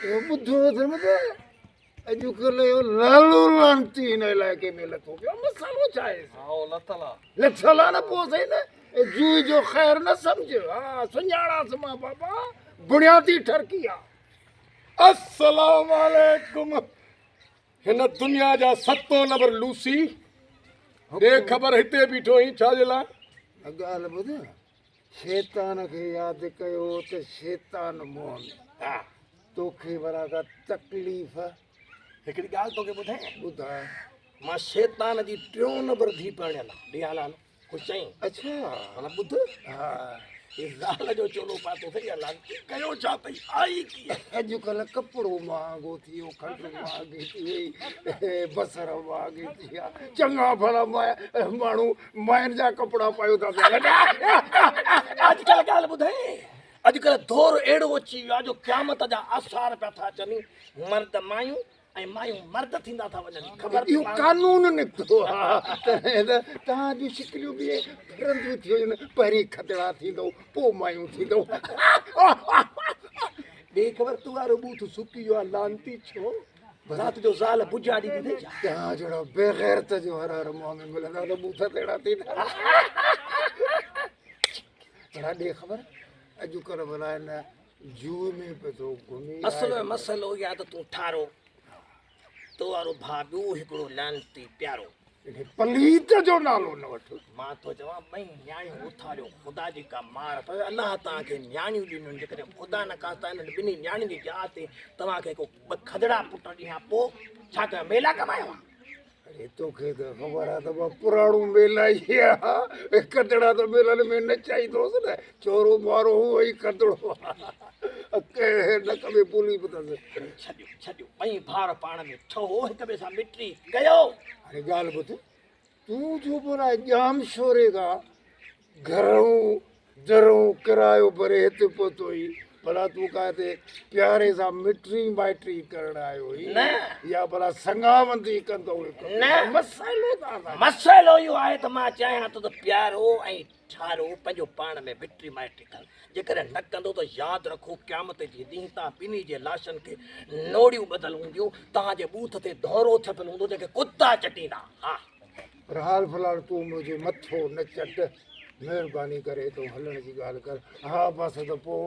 اهو ٻڌو اٿم ته اڄڪلهه اهو لالو لعنتي هن علائقي ۾ لٿو پيو آهي. مسئلو ڇا آهي؟ ها اهو لٿل آ. لٿل آ نه پوء سائين نه جوئي جو خير نه سمجهه. ها سڃاڻانس مان بابا بڻيادي ٺرڪي آ. السلام عليڪم هن دنيا جا ستون نمبر لوسي ڏي خبر هتي بيٺو آهين ڇا جي لاء؟ ڳالهه ٻڌ شيطان کي ياد ڪيو ته شيطان منهن ۾ توکي ڀلا ڪا تڪليف. هڪڙي ڳالهه توکي ٻڌايان؟ ٻڌاء. مان شيطان جي ٽيون نمبر ڌيء پرڻيل آهيان. ڏي حال حال. خوش آهين؟ اڇا. معنيٰ ٻڌ. ها. هي زال جو چولو پاتو اٿئي يا لعنتي ڪيو ڇا اٿئي؟ آئي ڪيئن؟ اڄڪلهه ڪپڙو مهانگو ٿي ويو، کنڊ مهانگي ٿي وئي، بصر مهانگي ٿي ويا، چڱا ڀلا ماڻهو ماين جا ڪپڙا پايو ٿا پيا هلن. اڄڪلهه ڳالهه ٻڌائين، اڄڪلهه دور اهڙو اچي ويو آهي جو قيامت جا آثار پيا ٿا اچن، مرد مايون ۽ مايون مرد ٿيندا ٿا وڃن. خبر اهو قانون نڪتو آهي ته توهان جون شڪليون به ڦرنديون ٿي وڃن، پهرين کدڙا ٿيندؤ پوء مايون ٿيندؤ. ڏي خبر تو وارو ٻوٿ سڪي ويو آهي لعنتي ڇو؟ رات جو زال بجا ڏيندي اٿئي ڇا؟ توهان جهڙا بيغيرت جو هر هر منهن ۾ ملندا ته ٻوٿ تهڙا ٿيندا. ڀلا ڏي خبر اڄڪلهه ڀلا هن جوء ۾ به ٿو گهمي. اصل ۾ مسئلو اهو آهي ته تون ٺارو، تو وارو ڀاء ٻيو هڪڙو لعنتي پيارو. انهي پليت جو نالو نه وٺ. مان ٿو چوان ٻئي نياڻيون اٿاريو خدا جي ڪا مار پوي الله توهان کي نياڻيون ڏنيون جيڪڏهن خدا نه خواست انهن ٻنهي نياڻين جي جاء تي توهان کي ڪو ٻه کدڙا پٽ ڏيان پوء ڇا ڪيان ميلا ڪمايان ها. اڙي توکي ته خبر آ ته مان پراڻو ميلائي آهيان کدڙا ته ميلن ۾ نچائيندو هوس نه چورو مارو هو ئي کدڙو ڪنهن نڪ ۾ پولي به اٿس. ڇڏيو ڇڏيو ٻئي ڀائر پاڻ ۾ ٺهو هڪ ٻئي سان مٽي ڪيو. هاڻي ڳالهه ٻڌ تون جو ڀلا ڄام شوري کان گهرئون درئون ڪرايو ڀري هتي پهتو آهين، ڀلا تون ڪا هتي پياري سان مٽي مائٽي ڪرڻ آيو آهين نه. يا ڀلا سڱاوندي ڪندو هئين؟ نه. مسئلو ته اسان کي. مسئلو اهو آهي ته مان چاهيان ٿو ته پيارو ۽ ٺارو پنهنجو پاڻ ۾ مٽي مائٽي ڪن، جيڪڏهن نه ڪندو ته ياد رکو قيامت جي ڏينهن توهان ٻنهي جي لاشن کي نوڙيون ٻڌل هونديون، توهان جي ٻوٿ تي ڌورو ٿڦيل هوندو جنهن کي ڪتا چٽيندا. ها. پر حال في الحال تون منهنجو مٿو نه چٽ، مهرباني ڪري هتون هلڻ جي ڳالهه ڪر. ها بس ته پوء.